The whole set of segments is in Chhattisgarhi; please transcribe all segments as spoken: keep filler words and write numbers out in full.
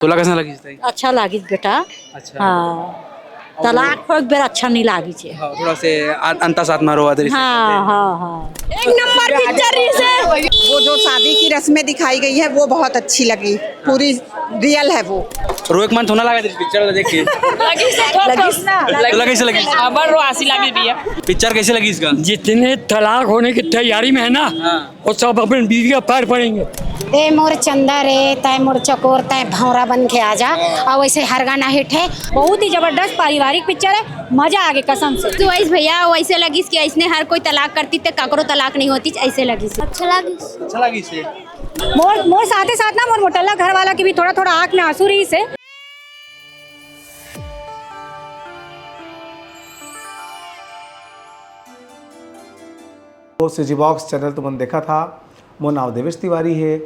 तोला कैसा लगिस ताई? अच्छा लागिस बेटा। अच्छा। हाँ, तलाक हो एक बेर अच्छा नहीं लागिस हे। हाँ, थोड़ा से आ-, अंता साथ में रोवा दे रही। हाँ, हाँ, हाँ। एक नंबर पिक्चर रहिस हे। वो जो शादी की रस्में दिखाई गई है, वो बहुत अच्छी लगी, पूरी रियल है वो। रोए के मन थोड़ा लगा दे पिक्चर ला देख के। लगिस हे थोड़ा लगिस। थोड़ा। तो लगिस, लगिस। अबर रो आसी लागिस भैया। पिक्चर कैसे लगिस इसका? जितने तलाक होने की तैयारी में है ना, हाँ। वो सब अपने बीवी का पैर पड़ेंगे। ए मोर चंदा रे, तै मोर चकोर, तै भौंरा बन के आ जा। और वैसे हर गाना हिट है। बहुत ही जबरदस्त पारिवारिक पिक्चर है, मजा आ गया कसम से। तो वैसे भैया वैसे लगिस कि ऐसने हर कोई तलाक करती ते काकरो तलाक नहीं होती, ऐसे लगिस। अच्छा लगिस। अच्छा लगिस हे। मोर मोर साथे साथ ना मोर मोटल्ला घर वाला के भी थोड़ा थोड़ा आँख में आंसू रहिस हे। तो सीजी बॉक्स चैनल तुमन देखत हा, मोर नाव देवेश तिवारी हे।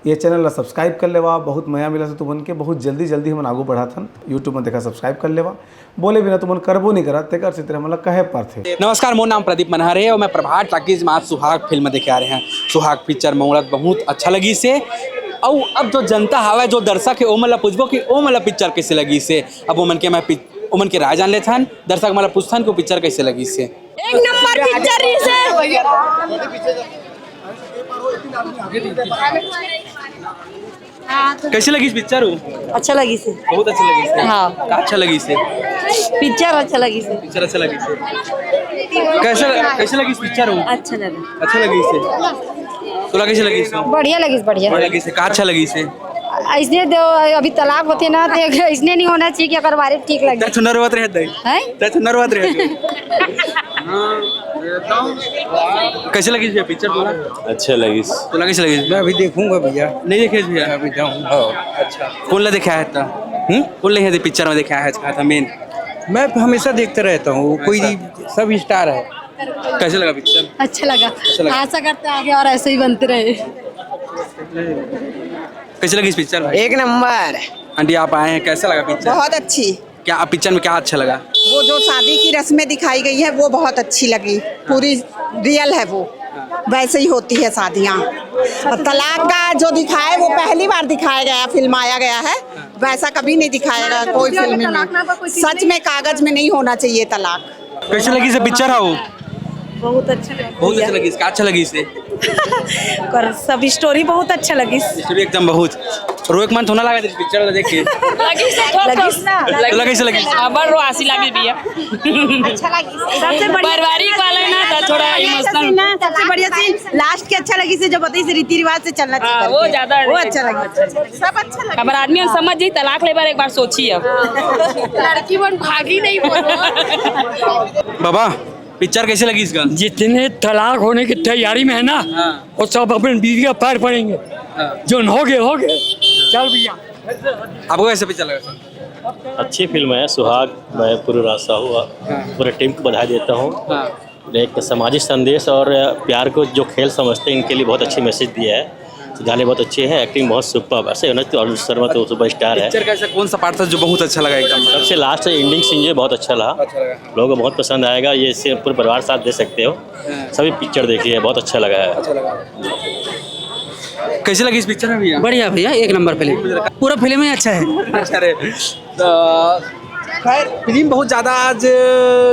ये चैनल ला सब्सक्राइब कर लेवा, बहुत मया मिलत हे तुमन के। बहुत जल्दी जल्दी हमन आगू बढ़त हन। YouTube में देखा सब्सक्राइब कर लेवा, बोले बिना तुमन करबो नहीं करत, तेकर सेती हमन ला कहे परथे। नमस्कार, मोर नाम प्रदीप मनहर हे और मैं प्रभात टाकीज में आज सुहाग फिल्म देखे आ रहे हैं। सुहाग पिक्चर मोला बहुत अच्छा लगिस हे। अउ अब जो जनता हावय, जो दर्शक हे, ओमन ला पूछबो कि ओमन ला पिक्चर कैसे लगिस हे। अब ओमन के मैं पिक-, ओमन के राय जान लेथन, दर्शक मन ला पूछथन कि पिक्चर कैसे लगिस हे। एक नंबर पिक्चर रहिस हे। कैसे लगिस पिक्चर हो? अच्छा लगिस हे। बहुत अच्छा लगिस हे। हाँ। का अच्छा लगिस हे? पिक्चर अच्छा लगिस हे। पिक्चर अच्छा लगिस हे। कैसे, कैसे लगिस पिक्चर हो? अच्छा लगा। अच्छा लगिस हे। तोला कैसे लगिस हे? बढ़िया लगिस, बढ़िया। बढ़िया लगिस हे। का अच्छा लगिस हे? ऐसने दो, अभी तलाक होथे ना, तो ऐसने नहीं होना चाहिए कि अगर बारे ठीक लगे। तै चुनर बात रहे दई। हैं? तै चुनर बात रहे। कैसे लगिस भैया पिक्चर तोला? अच्छा लगिस। तोला कैसे लगिस? मैं अभी देखूंगा भैया। नहीं देखे भैया? अभी जाऊंगा। अच्छा। कौन ला देखे आया था? हम्म? कौन ला देखे पिक्चर में देखे आया था, कहा था मेन? मैं हमेशा देखते रहता हूँ, कोई अच्छा। सब स्टार है। कैसे लगा पिक्चर? अच्छा लगा। अच्छा लगा। आशा करते हैं आगे और ऐसे ही बनते रहे। कैसे लगिस पिक्चर भाई? एक नंबर। आंटी, आप आए हैं, कैसा लगा पिक्चर? बहुत अच्छी। क्या आप पिक्चर में क्या अच्छा लगा? वो जो शादी की रस्में दिखाई गई है, वो बहुत अच्छी लगी, पूरी रियल है वो, वैसे ही होती है शादियाँ। और तलाक का जो दिखाए, वो पहली बार दिखाया गया, फिल्माया गया है, वैसा कभी नहीं दिखाया गया कोई फिल्म में। सच में कागज में नहीं होना चाहिए तलाक। कैसे लगिस पिक्चर हा वो? बहुत अच्छा लगा। बहुत अच्छा लगिस, का अच्छा लगिस? कर सब स्टोरी बहुत अच्छा लगिस। स्टोरी एकदम बहुत। रोए के मन थोड़ा लगा पिक्चर ला देख के। लगिस हे थोड़ा लगिस। थोड़ा। लगिस, लगिस। अबर रो आसी लागिस भैया। अच्छा लगिस। सबसे बढ़िया पारिवारिक वाला है ना, तो थोड़ा इमोशनल। सबसे बढ़िया सीन लास्ट के अच्छा लगिस हे, जब बताइस रीति रिवाज से चलना चाहिए हाँ, वो करके। ज्यादा वो अच्छा लगिस। सब अच्छा लगा। अबर आदमी मन समझ जाही, तलाक ले बर एक बार सोची अब। लड़की मन भागी नहीं बोलो। बाबा, पिक्चर कैसे लगिस इसका? जितने तलाक होने की तैयारी में है ना, हाँ। वो सब अपने बीवी का पैर पड़ेंगे। हाँ। जो हो गए, हो गए। चल भैया। आपको कैसे पिक्चर लगा सर? अच्छी फिल्म है सुहाग। मैं पूरे राज साहू, हाँ। पूरे टीम को बधाई देता हूँ। हाँ। एक सामाजिक संदेश और प्यार को जो खेल समझते हैं, इनके लिए बहुत अच्छी मैसेज दिया है। गाने बहुत अच्छे हैं, एक्टिंग बहुत सुपर। ऐसे अनुज अरुण शर्मा तो सुपरस्टार है। पिक्चर का ऐसा कौन सा पार्ट था जो बहुत अच्छा लगा एकदम? सबसे लास्ट एंडिंग सीन जो बहुत अच्छा लगा। अच्छा लगा। लोगों को बहुत पसंद आएगा, ये सीन पूरे परिवार साथ दे सकते हो। हाँ। सभी पिक्चर देखिए, बहुत अच्छा लगा है। अच्छा लगा। कैसे लगी इस पिक्चर में भैया? बढ़िया भैया, एक नंबर फिल्म। पूरा फिल्म ही अच्छा है। अच्छा रे। तो खैर, फिल्म बहुत ज़्यादा आज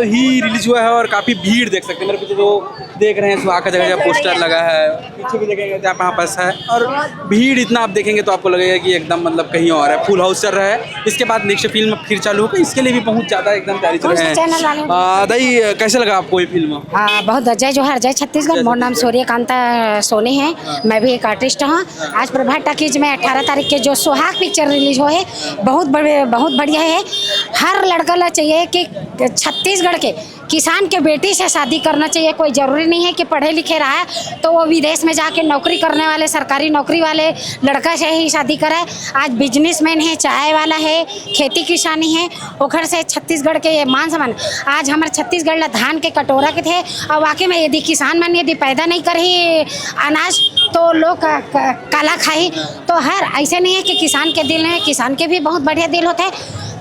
ही रिलीज हुआ है और काफ़ी भीड़ देख सकते हैं। मेरे पीछे जो देख रहे हैं, सुहाग का जगह जगह पोस्टर लगा है, पीछे भी देखेंगे तो यहाँ पास है। और भीड़ इतना आप देखेंगे तो आपको लगेगा कि एकदम मतलब कहीं और है, फुल हाउस चल रहा है। इसके बाद नेक्स्ट फिल्म फिर चालू होगा, इसके लिए भी बहुत ज़्यादा एकदम तैयारी चल रही है। आ, दाई, कैसे लगा आपको ये फिल्म? हाँ, बहुत जय जोहार, जय छत्तीसगढ़। मोर नाम सूर्यकांता सोनी है, मैं भी एक आर्टिस्ट हूँ। आज प्रभात टाकीज में अठारह तारीख के जो सुहाग पिक्चर रिलीज हो है, बहुत बड़े, बहुत बढ़िया है। हर लड़का ला चाहिए कि छत्तीसगढ़ के किसान के बेटी से शादी करना चाहिए। कोई जरूरी नहीं है कि पढ़े लिखे रहा है तो वो विदेश में जाके नौकरी करने वाले, सरकारी नौकरी वाले लड़का से ही शादी करे। आज बिजनेसमैन है, चाय वाला है, खेती किसानी है, ओखर से छत्तीसगढ़ के ये मान सम्मान। आज हमारे छत्तीसगढ़ ला धान के कटोरा के थे, और वाकई में यदि किसान मन यदि पैदा नहीं करही अनाज तो लोग क-, क-, काला खाही। तो हर ऐसे नहीं है कि किसान के दिल नहीं है, किसान के भी बहुत बढ़िया दिल होते हैं।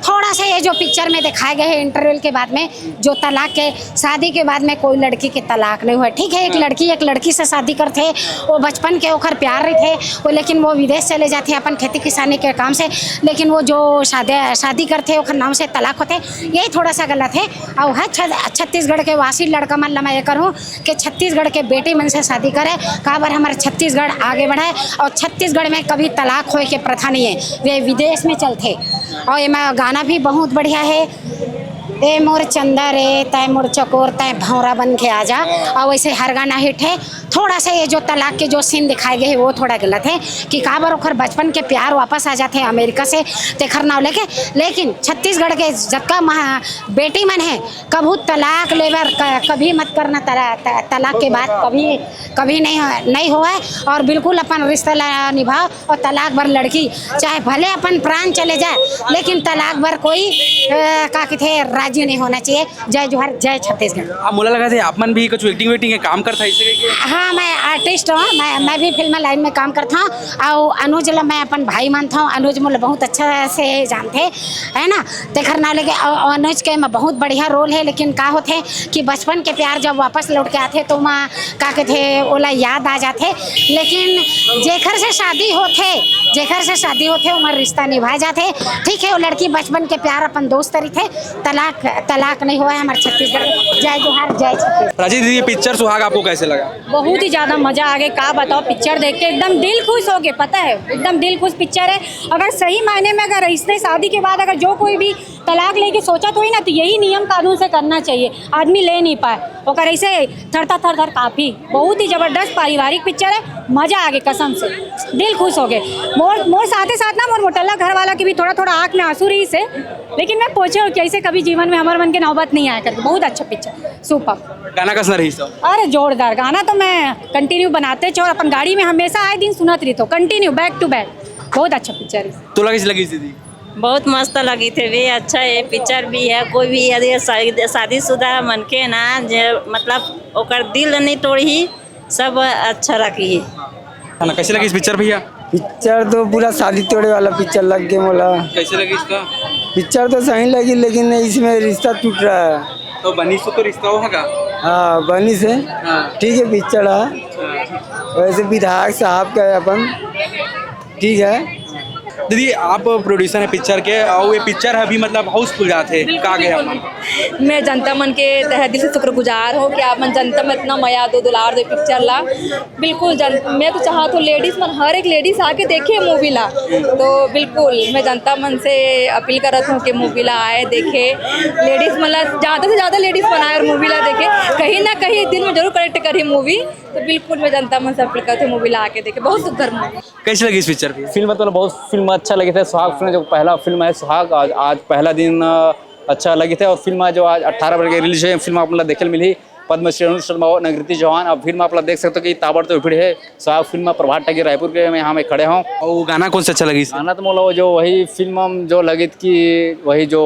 थोड़ा सा ये जो पिक्चर में दिखाए गए हैं इंटरवल के बाद में, जो तलाक के, शादी के बाद में कोई लड़की के तलाक नहीं हुआ। ठीक है, एक लड़की एक लड़की से शादी करथे, वो बचपन के ओखर प्यार रहिथे, वो लेकिन वो विदेश चले जाथे अपन खेती किसानी के काम से, लेकिन वो जो शादी शादी करथे ओखर नाम से तलाक होथे, यही थोड़ा सा गलत है। और हर छ-, छत्तीसगढ़ के वासी लड़का मन ला मैं ये करूँ कि छत्तीसगढ़ के बेटी मन से शादी करे, काबर हमर छत्तीसगढ़ आगे बढ़े। और छत्तीसगढ़ में कभी तलाक होए के प्रथा नहीं है, वे विदेश में चलथे। और एमा गाना भी बहुत बढ़िया है, ए मोर चंदा रे, तय मोर चकोर, तय भौरा बन के आजा। और वैसे हर गाना हिट है। थोड़ा सा ये जो तलाक के जो सीन दिखाए गए हैं, वो थोड़ा गलत है कि काबर ओखर बचपन के प्यार वापस आ जाते हैं अमेरिका से, तेखर नाव लेके। लेकिन छत्तीसगढ़ के जतका महा-, बेटी मन है, कभू तलाक लेबर क-, कभी मत करना, तला-, त-, तलाक के बाद कभी, कभी नहीं हो-, नहीं होए। और बिल्कुल अपन रिश्ता ला निभाओ, और तलाक बर लड़की चाहे भले अपन प्राण चले जाए, लेकिन तलाक बर कोई, अ, का कथे, राजी नहीं होना चाहिए। जय जोहार, जय छत्तीसगढ़। अब मोला लगा थे आप मन भी कुछ एक्टिंग वेक्टिंग के काम करता है, इसे करके? हाँ, मैं आर्टिस्ट हूँ, मैं मैं भी फिल्म लाइन में काम करता हूँ। और अनुज ला मैं अपन भाई मानता हूँ, अनुज मोला बहुत अच्छा से जानते, है ना? तेखर नाव लेके अ-, अनुज के में बहुत बढ़िया रोल है, लेकिन का होथे कि बचपन के प्यार जब वापस लौट के आथे तो माँ का कथे, ओला याद आ जाथे। लेकिन जेखर से शादी होथे, जेखर से शादी होथे, ओमर रिश्ता निभाए जाथे। ठीक है, वो लड़की बचपन के प्यार अपन दोस्त रहिथे। तलाक, तलाक नहीं हुआ है हमारे छत्तीसगढ़ में। जय जोहार, जय छत्तीसगढ़। राजीव दीदी, ये पिक्चर सुहाग आपको कैसे लगा? बहुत ही ज्यादा मजा आ गया, का बताओ, पिक्चर देख के एकदम दिल खुश हो गया। पता है, एकदम दिल खुश पिक्चर है। अगर सही मायने में अगर इसने शादी के बाद अगर जो कोई भी तलाक लेके सोचा तो ही ना, तो यही नियम कानून से करना चाहिए। आदमी ले नहीं पाए, ओकर ऐसे थरथर थरथर काफी। बहुत ही जबरदस्त पारिवारिक पिक्चर है, मजा आ गया कसम से, दिल खुश हो गए। मोर मोर साथे साथ ना मोर मोटल्ला घर वाला के भी थोड़ा थोड़ा आँख में आंसू रही से, लेकिन मैं पूछे हो कि ऐसे कभी जीवन में हमारे मन के नौबत नहीं आया करके। बहुत अच्छा पिक्चर, सुपर। गाना कस रही सब? अरे जोरदार गाना तो मैं कंटिन्यू बनाते थे और अपन गाड़ी में हमेशा आए दिन सुनत रही तो कंटिन्यू बैक टू बैक। बहुत अच्छा पिक्चर है। तोला कैसे लगी दीदी? बहुत मस्त लगी थे भी, अच्छा है पिक्चर भी है। कोई भी यदि शादी शादीशुदा मनखे ना, जे मतलब ओकर दिल नहीं तोड़ही, सब अच्छा रखी। है ना, कैसे लगी इस पिक्चर भैया? पिक्चर तो पूरा शादी तोड़े वाला पिक्चर लग गया मोला। कैसे लगी इसका? पिक्चर तो सही लगी, लेकिन इसमें रिश्ता टूट रहा है। तो बनी से तो रिश्ता होगा। हाँ, बनी से। हाँ। ठीक है, पिक्चर है। हाँ। वैसे विधायक साहब का है अपन, ठीक है। दीदी, आप प्रोड्यूसर हैं पिक्चर के, और ये पिक्चर अभी मतलब हाउसफुल जाते हैं, बिल्कुल, का गया बिल्कुल। मैं जनता मन के तहे दिल से शुक्रगुजार हूँ कि आप मन जनता में इतना मया दो, दुलार दो पिक्चर ला। बिल्कुल जन, मैं तो चाहत हूँ लेडीज मन, हर एक लेडीज आके देखे मूवी ला। तो बिल्कुल मैं जनता मन से अपील करत हूँ कि मूवी ला आए देखे, लेडीज मन ला ज्यादा से ज्यादा लेडीज मन आए और मूवी ला देखे। कहीं ना कहीं दिल में जरूर कनेक्ट करी मूवी। तो बिल्कुल मैं जनता मन से अपील करत हूँ मूवी ला आके देखे, बहुत सुंदर मूवी। कैसी लगी इस पिक्चर की? फिल्म तो बहुत फिल्म अच्छा लगी थे। सुहाग फिल्म जो पहला फिल्म है सुहाग, आज आज पहला दिन अ, अच्छा लगी थे। और फिल्म जो आज अठारह बजे रिलीज हुई, फिल्म आप लोग देखे मिली। पद्मश्री अनुज शर्मा और नगृति चौहान। अब फिल्म आप लोग देख सकते हो कि ताबड़तोड़ भीड़ है। सुहाग फिल्म प्रभात टाकीज रायपुर के मैं यहाँ मैं खड़े हूँ। और वो गाना कौन सा अच्छा लगी? गाना तो मोला वो जो वही फिल्म जो लगी थी कि वही जो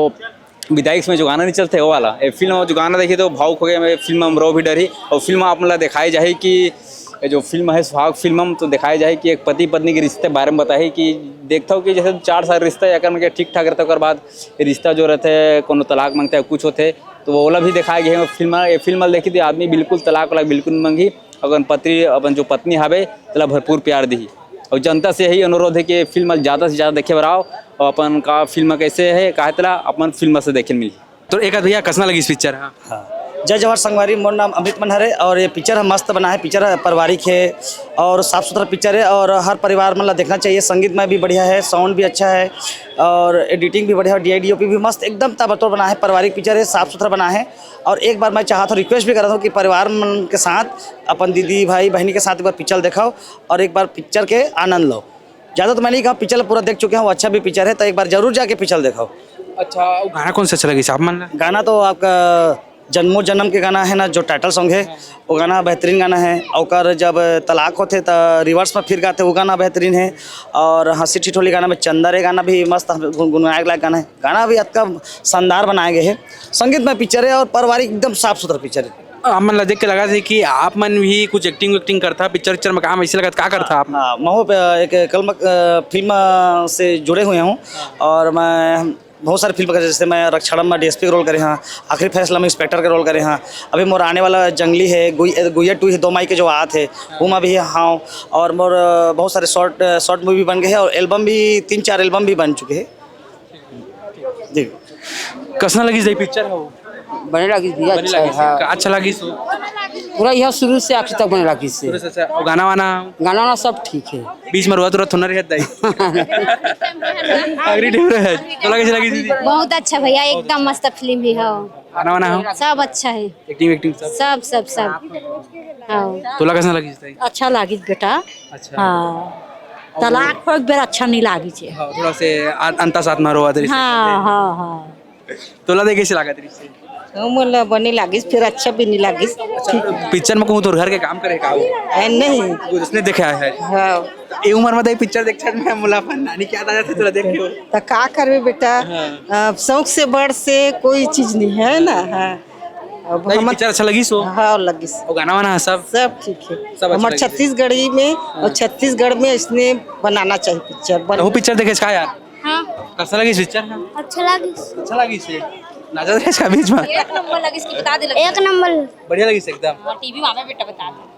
विधायक में जो गाना नहीं चलते वो वाला, ये फिल्म जो गाना देखी तो भावुक हो गया मैं। फिल्म हम रो भी डरी और फिल्म आप मतलब दिखाई जाए कि ये जो फिल्म है सुहाग फिल्म तो दिखाई जाए कि एक पति पत्नी के रिश्ते के बारे में बताई कि देखता हूँ कि जैसे चार साल रिश्ता है अगर मैं ठीक ठाक रहता है ओकर बाद ये रिश्ता जो रहते हैं कोनो तलाक मांगते हैं कुछ होते, तो वो वाला भी दिखाया गया है फिल्म। ये फिल्म देखी थी आदमी बिल्कुल तलाक वलाक बिल्कुल नहीं मांगी। अपन पति अपन जो पत्नी हावे तेला भरपूर प्यार दी। और जनता से यही अनुरोध है कि फिल्म ज्यादा से ज्यादा देखे बर आओ और अपन का फिल्म कैसे है कहा तेला अपन फिल्म से देखे मिली। तो एक आध भैया कसना लगी इस पिक्चर? हाँ। हाँ। जय जोहार संगवारी, मोर नाम अमित मन हरे और ये पिक्चर ह मस्त बना है। पिक्चर ह पारिवारिक है और साफ सुथरा पिक्चर है और हर परिवार मन ला देखना चाहिए। संगीत में भी बढ़िया है, साउंड भी अच्छा है और एडिटिंग भी बढ़िया है। डीआईडीओपी भी मस्त, एकदम ताबड़तोड़ बना है। पारिवारिक पिक्चर है, साफ सुथरा बना है। और एक बार मैं चाहता हूँ, रिक्वेस्ट भी करता हूँ कि परिवार मन के साथ, अपन दीदी भाई बहनी के साथ एक बार पिक्चर दिखाओ और एक बार पिक्चर के आनंद लो। ज़्यादा तो मैं नहीं कहा, पिक्चर पूरा देख चुके हैं, वो अच्छा भी पिक्चर है, तो एक बार जरूर जाके पिक्चर दिखाओ। अच्छा, वो गाना कौन सा अच्छा लगी साहब मन ला? गाना तो आपका जन्मो जन्म के गाना है ना, जो टाइटल सॉन्ग है, वो गाना बेहतरीन गाना है। ओकर जब तलाक होते तो रिवर्स में फिर गाते, वो गाना बेहतरीन है। और हंसी ठिठोली गाना में चंदा रे गाना भी मस्त गुनगुनाए लायक गाना है। गाना भी अतका शानदार बनाए गए है। संगीत में पिक्चर है और पारिवारिक एकदम साफ सुथरा पिक्चर है। हमन ला देख के लगा थे कि आप मन भी कुछ एक्टिंग वेक्टिंग करता, पिक्चर विक्चर में काम ऐसे लगा, का करता आप? हाँ, महू पे एक कल म-, अ, फिल्म से जुड़े हुए हूँ और मैं बहुत सारे फिल्म करे, जैसे मैं रक्षाड़म में डीएसपी के रोल करे हाँ, आखिरी फैसला में इंस्पेक्टर के रोल करे हाँ। अभी मोर आने वाला जंगली है, गुइ-, गुइया टू है, दो मई के जो आत है, वो में भी हाँ। और मोर, अ, बहुत सारे शॉर्ट, अ, शॉर्ट मूवी बन गए हैं और एल्बम भी, तीन चार एल्बम भी बन चुके हैं। जी। कइसना लगिस दाई पिक्चर ह? बने लगिस भैया, बने अच्छा है, लगिस। हाँ। का अच्छा लगिस हो? पूरा यह शुरू से आखिर तक बने लगिस से। पूरा से अच्छा। और गाना वाना? गाना वाना सब ठीक है। बीच में रोवत रोवत थोड़ा रहत दाई। आखिरी टाइम रहत। तोला कइसे लगिस दीदी? बहुत अच्छा भैया, एकदम मस्त फिल्म है। हाँ। गाना वाना हो? सब अच्छा है। एक्टिंग, एक्टिंग सब? सब, सब, सब। हाँ। तोला कइसे लगिस दाई? अच्छा लगिस बेटा। अच्छा। हाँ। तलाक हो एक बेर अच्छा नहीं लागिस है। हाँ, थोड़ा से आ-, अंता साथ में रोवत रहिस। हाँ, हाँ, हाँ। तोला दे कइसे लागत रहिस? हमन ला बने लागिस, फिर अच्छा भी नहीं लागिस। अच्छा, पिक्चर में कहूँ तोर घर के काम करे का हो? ए, नहीं। वो उसने देखा है। हाँ। ए उम्र में दाई पिक्चर देख छत में मोला अपन नानी के याद आ जाथे, तोला देख के हो। त का करबे बेटा? हाँ। अब शौक से बढ़ से कोई चीज नहीं है ना। हाँ। अब दाई, हमर पिक्चर अच्छा लगिस हो? हाँ, लगिस। और गाना वाना है सब? सब ठीक है। सब अच्छा हमर लगिस। छत्तीसगढ़ी में, हाँ। और छत्तीसगढ़ में इसने बनाना चाहिए पिक्चर। बन- तहूँ पिक्चर देखे का यार? हाँ। कइसे लगिस पिक्चर? हाँ। अच्छा लगिस। अच्छा लगिस से? नजर है इसका बीच में? एक नंबर लगिस कि बता दे लगिस। एक नंबर। बढ़िया लगिस एकदम। हाँ, टीवी में आवे बेटा बता दे।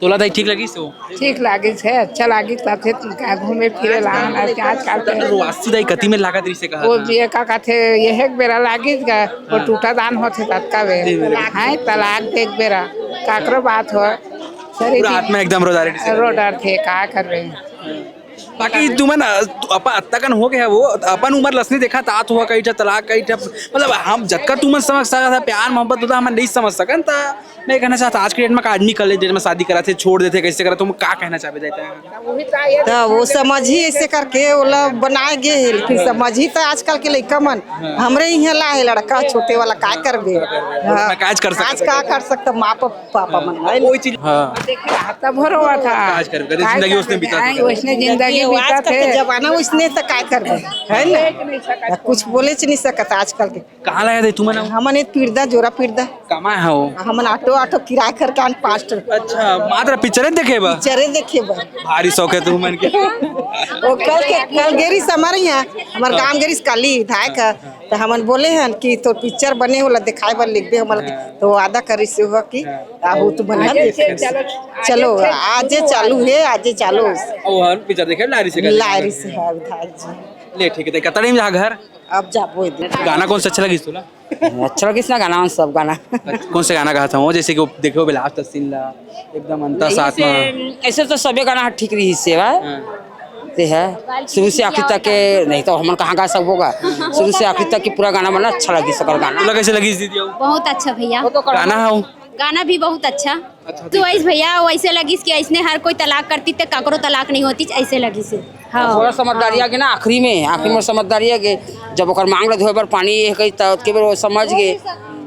तोला दाई ठीक लगिस हो? ठीक लागिस है, अच्छा लागिस, साथे तुमका घूमे फिरे ला आना, आजकल त के। रोवासी दाई कति में लागत रहिस हे कहा वो था? ये का कहथे, ये एक बेरा लागिस गा, वो हाँ। टूटा दान होथे ततका बे। जी, मेरे। हाय, तलाक दे एक बेरा, काकरो बात हो, सरी पूरा दिन आत्मा एकदम रो डारे। रो डरथे, का करबे? बाकी तुमन, अ, अपन अत्ता कन हो गया वो, अपन उम्र लसनी देखा तात हुआ कई ठा तलाक, कई ठा, मतलब हम जतका तुमन समझ सकत हा, प्यार मोहब्बत होता हमन नहीं समझ सकन, त मैं कहना चाहता आज के डेट में का आदमी कर ले, डेट में शादी कराथे, छोड़ देथे, कइसे कराथे, तुम का कहना चाहबे दाई? त वो समझ ही ऐसे करके ओला बनाए गे हे, लेकिन समझ ही त आजकल के लइका मन हमरे इहाँ ला हे लड़का छोटे वाला, का करबे? हाँ। काज कर सकत आज का कर सकता माँ बाप पापा मन, है ना? कोई चीज। हाँ। देखे रहा, तब भरो हुआ था। आज कर, कभी काय जिंदगी कर उसने रहे बिता हैं, दी। वैसने जिंदगी वो बीता आजकल के थे। जमाना वैसने तो काय कर रहे हैं, है ना? देख नहीं सकत तो कुछ बोले च नहीं सकत आजकल के। कहाँ लाया थे तुमने? हमने पीरदा, जोरा पीरदा। कमा है वो? हमन ऑटो, ऑटो किराया करके आन पाँच ठो। अच्छा, मात्र पिक्चर देखे बा? पिक्चर देखे बा। भारी शौक है तुमन के। वो कल के, कल गेरी से हमारे यहाँ, हमारे हाँ। गांव गेरी से काली धाय का। त हमन बोले हन कि तोर पिक्चर बने ओला देखाए बर लिखबे हमन ला। हाँ। त वादा करिस हे कि हाँ। आहू तुमन ला देख। चलो, आजे चालू हे, आजे चालू। अब हम पिक्चर देखे लारी से कर लारी से है विधायक जी। ले ठीक है, त कतड़ी में जा घर? अब जाबो इधर। गाना कौन सा अच्छा लगिस तोला? अच्छा लगिस ना गाना, सब गाना। कौन से गाना कहा था वो, जैसे कि वो देखे हो लास्ट सीन ला? एकदम अंता साथ में। ऐसे तो सबे गाना ठीक रहिस हे बा। हाँ। ते है शुरू से आखिर तक के, नहीं तो हमन कहाँ गा सकबो गा। शुरू से आखिर तक के पूरा गाना बना अच्छा लगिस ओकर गाना। तोला कइसे लगिस दीदी? बहुत अच्छा भैया। गाना हो? गाना भी बहुत अच्छा। अच्छा, तो ठीक है। ऐस भैया वैसे लगिस कि ऐसने हर कोई तलाक करती त काकरो तलाक नहीं होती, ऐसे लगिस हे। हाँ। थोड़ा समझदारी आ गे ना आखिरी में, आखिरी में समझदारी आ गे। जब ओकर मांग ले धोए बर पानी ये कही त के बेर वो समझ गे।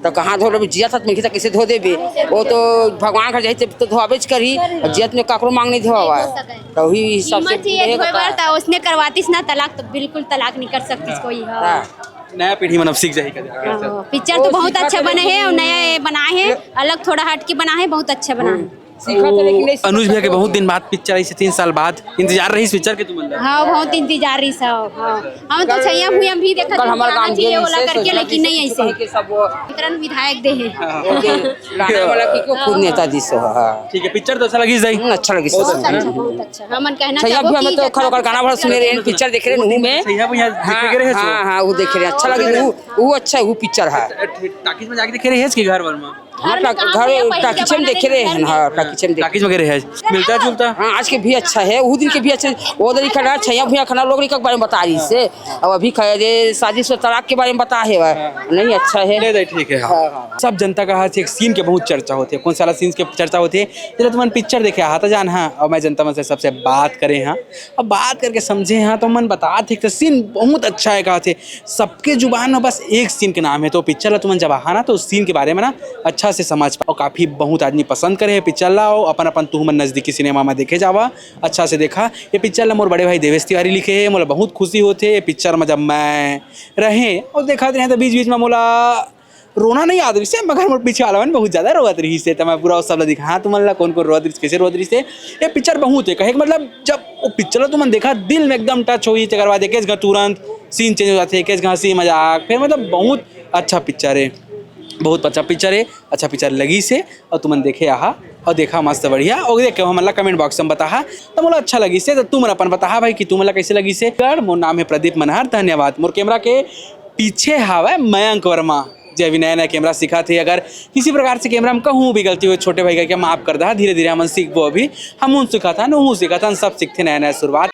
त कहाँ धो लेबे, जियत हत मिलही त कइसे धो देबे? वो तो भगवान घर जाही त तो धोआबेच करही। अब जियत में काकरो मांग नहीं धोआवा। त वही हिसाब से हिम्मत चाहिए धोए बर, त उसने करवातीस ना तलाक, त बिल्कुल तलाक नहीं कर सकतीस कोई। हाँ। हाँ। नया पीढ़ी मन अब सीख जाही का। हाँ, पिक्चर तो बहुत अच्छा बने हे और नया ये बनाए हे, अलग थोड़ा हट के बनाए हे, बहुत अच्छा बनाए हे। सीखा था, लेकिन नहीं सीखा अनुज भैया के था। बहुत दिन बाद पिक्चर आई से, तीन साल बाद इंतजार रहिस पिक्चर के तुमन ला? हाँ, बहुत इंतजार रहिस हे। हाँ। हम तो कल, छैया भुइया भी देखत कल हमारे गांव चाहिए गेल ओला से करके, लेकिन नहीं ऐसे। के सब वो वितरण विधायक दे हे। हाँ। ओके। गाना वाला की को खुद नेता जी सो, हाँ। ठीक है, पिक्चर तो अच्छा लगिस दाई? हम्म, अच्छा लगिस बहुत सो। अच्छा, बहुत अच्छा। हमन कहना छैया चाहबो भुइया कि में तो जितना खरो कर गाना वाला सुने रहे, पिक्चर देखे रहे नहू में। छैया भुइया देखे रहे हाँ, हाँ, वो देखे रहे, अच्छा लगे, वो, वो अच्छा है, वो पिक्चर है। टाकीज में जाके देखे रहे हैं इसके घर वर में? हाँ, घर में टाक-, कहाँ घर भैया, पहली टाकीज में जमाना देखे रहे हैं, घर में। हाँ, टाकीज में देखे। टाकीज में गए रहे हैं, मिलता जुलता। हाँ, आज के भी अच्छा है, वो दिन के भी अच्छा है। वो दिन खड़ा, छैया भुइया खड़ा लोग के बारे में बता रही से। अब अभी कह दे, शादी से तलाक के बारे में बता है, वह नहीं अच्छा है। ले दे, ठीक है, हाँ। हाँ, हाँ। सब जनता का हाथ से एक सीन के बहुत चर्चा होती है। कौन सारा सीन के चर्चा होती है? जरा तुमन पिक्चर देखे हा, त जान हा, और मैं जनता मन से सबसे बात करे हा, अब बात करके समझे हा, तो मन बता थे, तो सीन बहुत अच्छा है, कहा थे, सबके जुबान में बस एक सीन के नाम है, तो पिक्चर ला तुमन जब आहा ना, तो उस सीन के बारे में ना अच्छा से समझ पाओ। काफ़ी बहुत आदमी पसंद करे है पिक्चर ला, और अपन अपन तुमन नज़दीकी सिनेमा में देखे जावा, अच्छा से देखा। ये पिक्चर ला मोर बड़े भाई देवेश तिवारी लिखे है, मोला बहुत खुशी होथे ये पिक्चर में जब मैं रहे और देखत रहे तो बीच बीच में मोला रोना नहीं आत रहिस हे, मगर मोर पीछे वाला मन बहुत ज्यादा रोवत रहिस हे, त मैं पूरा सब ला दिखा, हाँ, तुमन ला कौन कौन रोवत रहिस, कैसे रोवत रहिस हे। ये पिक्चर बहुत है, कहे के मतलब जब वो पिक्चर ला तुमन देखा, दिल में एकदम टच होई, तेकर बाद एके जगह तुरंत scene change हो जाथे, एकेच घांसी मजाक, फिर मतलब बहुत अच्छा पिक्चर हे, बहुत अच्छा पिक्चर हे, अच्छा पिक्चर लगिस हे। अउ तुमन देखे आहा अउ देखा मस्त बढ़िया, अउ देख के हमन ला comment box में बताहा, त मोला अच्छा लगिस हे। त तुमन अपन बताहा भाई कि तुमन ला कइसे लगिस हे। कर, मोर नाम हे प्रदीप मनहर, धन्यवाद। मोर camera के पीछे हावय मयंक वर्मा, जे अभी नया नया camera सीखत हे। अगर किसी प्रकार से camera में कहूँ भी गलती होय, छोटे भाई करके माफ कर दहा, धीरे धीरे हमन सीखबो, अभी हमहूँ सीखत हन, उहूँ सीखत हन, सब सीखथे नया नया शुरुआत।